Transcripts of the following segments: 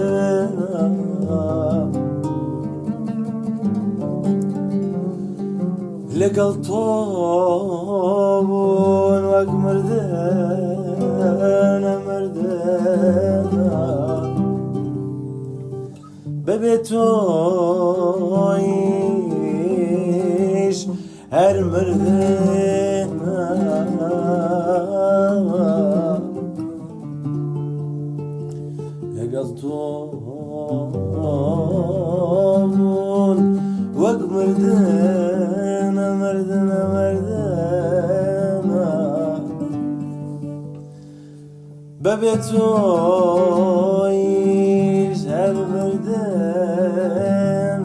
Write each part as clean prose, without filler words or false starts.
مردنە. لەگەڵ تۆ بوون وەک مردنە مردنە. بەبێ تۆیش هەر مردنە. لەگەڵ تۆ بوون وەک مردنە مردنە مردنە. بەبێ تۆیش هەر مردنم.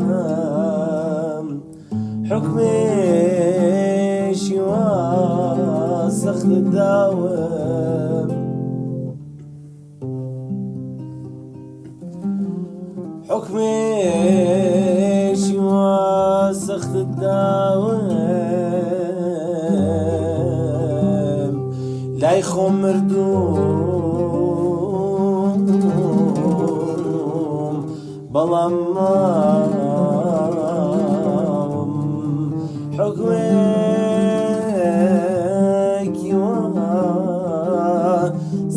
حوکمێکی وا سەخت داوم. حوکمێکی وا سەخت داوم. لای خۆم مردووم بەڵام ماوم. حوکمێکی وا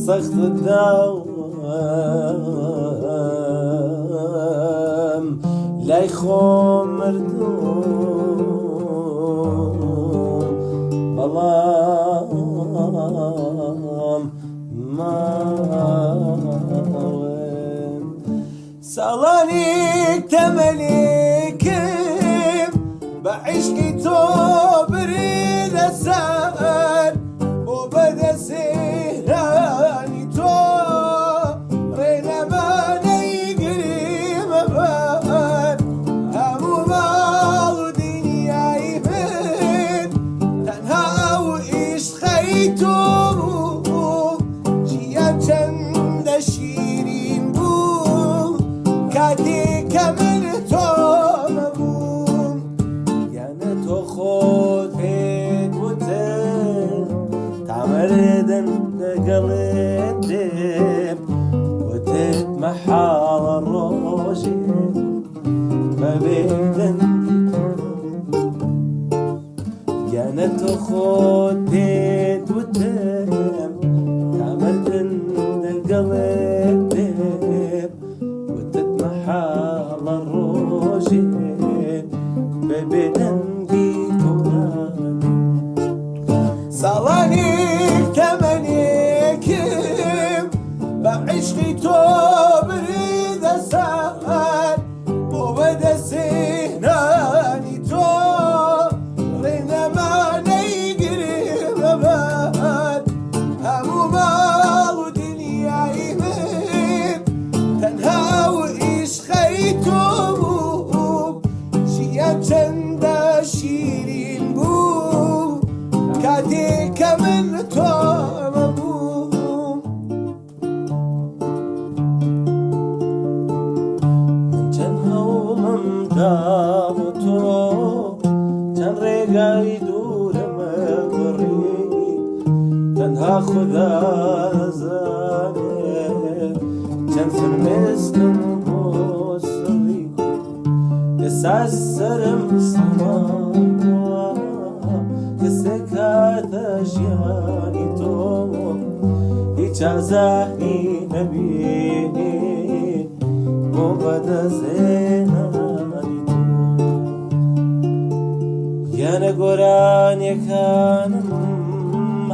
سەخت داوم. لای خۆم مردووم بەڵام ماوم. ساڵانێک تەمەنێکم بە عیشقی تۆ بردە سەر، بۆ بەدەستهێنانی تۆ ڕێنەما نەیگریمە بەر. هەموو ماڵ و دنیای من تەنها ئەو عیشقەی تۆ بوو. ژیان چەندە شیرین بوو کاتێک کە من تۆمە بووم. یانە تۆ خۆت پێت وتم تا مردن لەگەڵت دێم، وتت مەحاڵە ڕۆژێ بەبێ دەنگی تۆ. یانە تۆ خۆت پێت وتم تا مردن لەگەڵت دێم، وتت مەحاڵە ڕۆژێ بەبێ دەنگی تۆ نابێ. ساڵانێک تەمەنێکم بە عیشقی تۆ بردە سەر، بۆ بەدەستهێنانی تۆ ڕێنەما نەیگرمە بەر. هەموو ماڵ و دنیای من تەنها ئەو عیشقەی تۆ بوو. ژیان چەندە شیرین بوو کاتێک کە من تۆمە بووم. من چەند هەوڵم دا بۆ تۆ، چەند ڕێگای دوورم بڕی، تەنها خودا دەزانێ چەند فرمێسکم بۆ سڕی. ئێستا سەرم سەما بووە کەسێک هاتە ژیانی تۆ، هیچ ئازاری نەبینی بۆ بەدەستهێنانی تۆ. یانە گۆرانیەکانم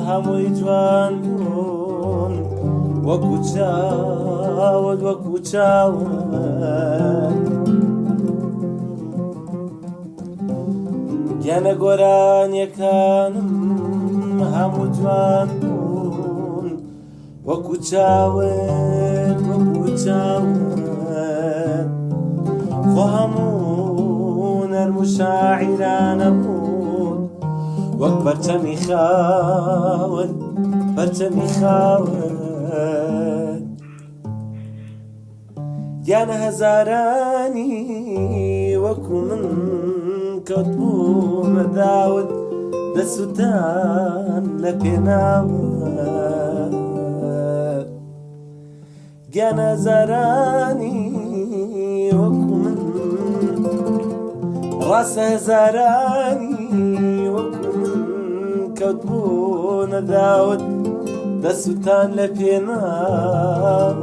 هەمووی جوان بوون وەکو چاوت وەکو چاوت. گیانە گۆرانیەکانم هەموو جوان بوون وەکو چاوت وەکو چاوت. خۆ هەموو نەرم و شاعیرانە بوون وەک پەرچەمی خاوت پەرچەمی خاوت. گیانە هەزارانی وەکو من کەوتبوومە داوت دەسوتان لە پێناوت. گیان هەزارانی وەکو من، ڕاستە هەزارانی وەکو من کەوتبوونە داوت دەسوتان لە پێناوت.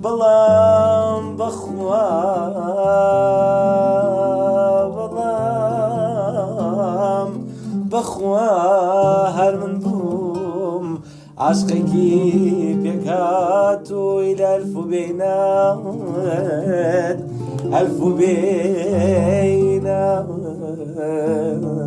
بەڵام بەخوا بەڵام بەخوا هەر من بووم عاشقێکی پێکهاتووی لە ئەلف و بێی ناوت ئەلف و بێی ناوت.